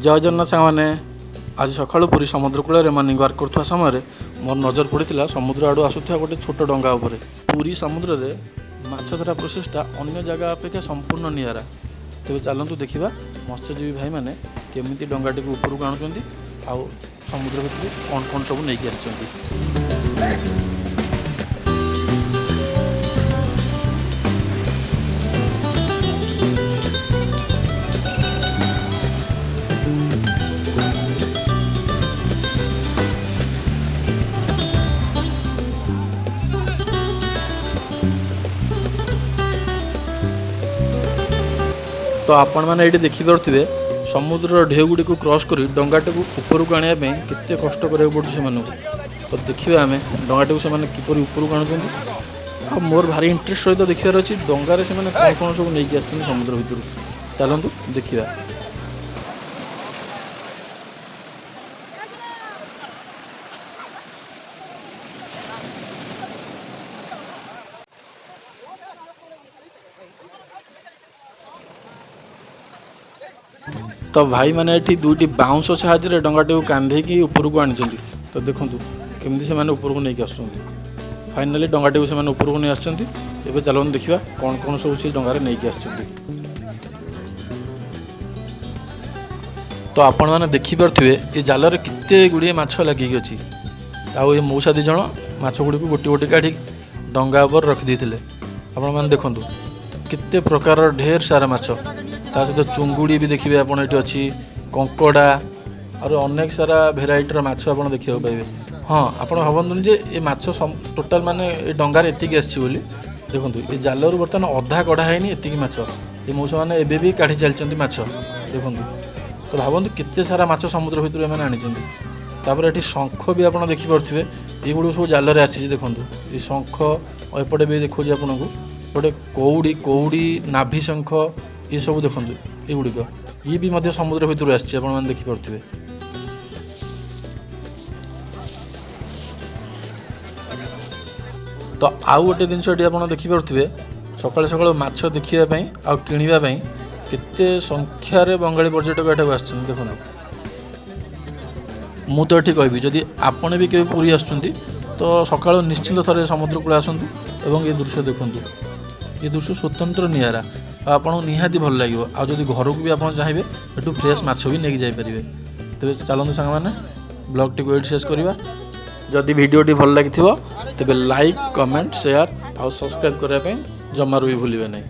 ଜୟ ଜଗନ୍ନାଥ ସାଙ୍ଗମାନେ। ଆଜି ସକାଳୁ ପୁରୀ ସମୁଦ୍ର କୂଳରେ ମର୍ଣ୍ଣିଂ ୱାକ୍ କରୁଥିବା ସମୟରେ ମୋର ନଜର ପଡ଼ିଥିଲା ସମୁଦ୍ର ଆଡ଼ୁ ଆସୁଥିବା ଗୋଟେ ଛୋଟ ଡଙ୍ଗା ଉପରେ। ପୁରୀ ସମୁଦ୍ରରେ ମାଛ ଧରା ପ୍ରୋସେସଟା ଅନ୍ୟ ଜାଗା ଅପେକ୍ଷା ସମ୍ପୂର୍ଣ୍ଣ ନିଆରା। ତେବେ ଚାଲନ୍ତୁ ଦେଖିବା ମତ୍ସ୍ୟଜୀବୀ ଭାଇମାନେ କେମିତି ଡଙ୍ଗାଟିକୁ ଉପରକୁ ଆଣୁଛନ୍ତି ଆଉ ସମୁଦ୍ର ଭିତରୁ କ'ଣ କ'ଣ ସବୁ ନେଇକି ଆସିଛନ୍ତି। ତ ଆପଣମାନେ ଏଇଠି ଦେଖିପାରୁଥିବେ, ସମୁଦ୍ରର ଢେଉ ଗୁଡ଼ିକୁ କ୍ରସ୍ କରି ଡଙ୍ଗାଟିକୁ ଉପରକୁ ଆଣିବା ପାଇଁ କେତେ କଷ୍ଟ କରିବାକୁ ପଡ଼ୁଛି ସେମାନଙ୍କୁ। ତ ଦେଖିବା ଆମେ ଡଙ୍ଗାଟିକୁ ସେମାନେ କିପରି ଉପରକୁ ଆଣୁଛନ୍ତି। ଆଉ ମୋର ଭାରି ଇଣ୍ଟରେଷ୍ଟ ସହିତ ଦେଖିବାର ଅଛି ଡଙ୍ଗାରେ ସେମାନେ କ'ଣ କ'ଣ ସବୁ ନେଇକି ଆସୁଛନ୍ତି ସମୁଦ୍ର ଭିତରୁ। ଚାଲନ୍ତୁ ଦେଖିବା। ତ ଭାଇମାନେ ଏଠି ଦୁଇଟି ବାଉଁଶ ସାହାଯ୍ୟରେ ଡଙ୍ଗାଟିକୁ କାନ୍ଧେଇକି ଉପରକୁ ଆଣିଛନ୍ତି। ତ ଦେଖନ୍ତୁ କେମିତି ସେମାନେ ଉପରକୁ ନେଇକି ଆସୁଛନ୍ତି। ଫାଇନାଲି ଡଙ୍ଗାଟିକୁ ସେମାନେ ଉପରକୁ ନେଇ ଆସିଛନ୍ତି। ଏବେ ଚାଲନ୍ତୁ ଦେଖିବା କ'ଣ କ'ଣ ସବୁ ସେ ଡଙ୍ଗାରେ ନେଇକି ଆସିଛନ୍ତି। ତ ଆପଣମାନେ ଦେଖିପାରୁଥିବେ ଏ ଜାଲରେ କେତେ ଗୁଡ଼ିଏ ମାଛ ଲାଗିକି ଅଛି। ଆଉ ଏ ମଉସା ଦୁଇ ଜଣ ମାଛ ଗୁଡ଼ିକୁ ଗୋଟି ଗୋଟି କାଢ଼ି ଡଙ୍ଗା ଉପରେ ରଖିଦେଇଥିଲେ। ଆପଣମାନେ ଦେଖନ୍ତୁ କେତେ ପ୍ରକାରର ଢେର ସାରା ମାଛ, ତା ସହିତ ଚୁଙ୍ଗୁଡ଼ି ବି ଦେଖିବେ ଆପଣ ଏଠି ଅଛି, କଙ୍କଡ଼ା, ଆହୁରି ଅନେକ ସାରା ଭେରାଇଟିର ମାଛ ଆପଣ ଦେଖିବାକୁ ପାଇବେ। ହଁ, ଆପଣ ଭାବନ୍ତୁନି ଯେ ଏ ମାଛ ଟୋଟାଲ୍ ମାନେ ଏ ଡଙ୍ଗାରେ ଏତିକି ଆସିଛି ବୋଲି। ଦେଖନ୍ତୁ ଏ ଜାଲରୁ ବର୍ତ୍ତମାନ ଅଧା କଢ଼ା ହେଇନି ଏତିକି ମାଛ। ଏ ମଉସାମାନେ ଏବେ ବି କାଢ଼ି ଚାଲିଛନ୍ତି ମାଛ। ଦେଖନ୍ତୁ, ତ ଭାବନ୍ତୁ କେତେ ସାରା ମାଛ ସମୁଦ୍ର ଭିତରୁ ଏମାନେ ଆଣିଛନ୍ତି। ତାପରେ ଏଠି ଶଙ୍ଖ ବି ଆପଣ ଦେଖିପାରୁଥିବେ, ଏଇଗୁଡ଼ିକ ସବୁ ଜାଲରେ ଆସିଛି। ଦେଖନ୍ତୁ ଏ ଶଙ୍ଖ, ଏପଟେ ବି ଦେଖାଉଛି ଆପଣଙ୍କୁ ଗୋଟେ କଉଡ଼ି, କଉଡ଼ି, ନାଭି ଶଙ୍ଖ, ଏସବୁ ଦେଖନ୍ତୁ ଏଗୁଡ଼ିକ, ଇଏ ବି ମଧ୍ୟ ସମୁଦ୍ର ଭିତରୁ ଆସିଛି, ଆପଣମାନେ ଦେଖିପାରୁଥିବେ। ତ ଆଉ ଗୋଟେ ଜିନିଷ ଏଠି ଆପଣ ଦେଖିପାରୁଥିବେ, ସକାଳୁ ସକାଳୁ ମାଛ ଦେଖିବା ପାଇଁ ଆଉ କିଣିବା ପାଇଁ କେତେ ସଂଖ୍ୟାରେ ବଙ୍ଗାଳୀ ପର୍ଯ୍ୟଟକ ଏଠାକୁ ଆସିଛନ୍ତି। ଦେଖନ୍ତୁ, ମୁଁ ତ ଏଠି କହିବି ଯଦି ଆପଣ ବି କେବେ ପୁରୀ ଆସୁଛନ୍ତି ତ ସକାଳୁ ନିଶ୍ଚିନ୍ତ ଥରେ ସମୁଦ୍ର କୂଳ ଆସନ୍ତୁ ଏବଂ ଏ ଦୃଶ୍ୟ ଦେଖନ୍ତୁ। ଏ ଦୃଶ୍ୟ ସ୍ୱତନ୍ତ୍ର ନିଆରା ଆଉ ଆପଣଙ୍କୁ ନିହାତି ଭଲ ଲାଗିବ। ଆଉ ଯଦି ଘରକୁ ବି ଆପଣ ଚାହିଁବେ ଏଠୁ ଫ୍ରେଶ୍ ମାଛ ବି ନେଇକି ଯାଇପାରିବେ। ତେବେ ଚାଲନ୍ତୁ ସାଙ୍ଗମାନେ, ବ୍ଲଗ୍ଟିକୁ ଏଇଠି ଶେଷ କରିବା। ଯଦି ଭିଡ଼ିଓଟି ଭଲ ଲାଗିଥିବ ତେବେ ଲାଇକ୍, କମେଣ୍ଟ, ସେୟାର ଆଉ ସବସ୍କ୍ରାଇବ୍ କରିବା ପାଇଁ ଜମାରୁ ବି ଭୁଲିବେ ନାହିଁ।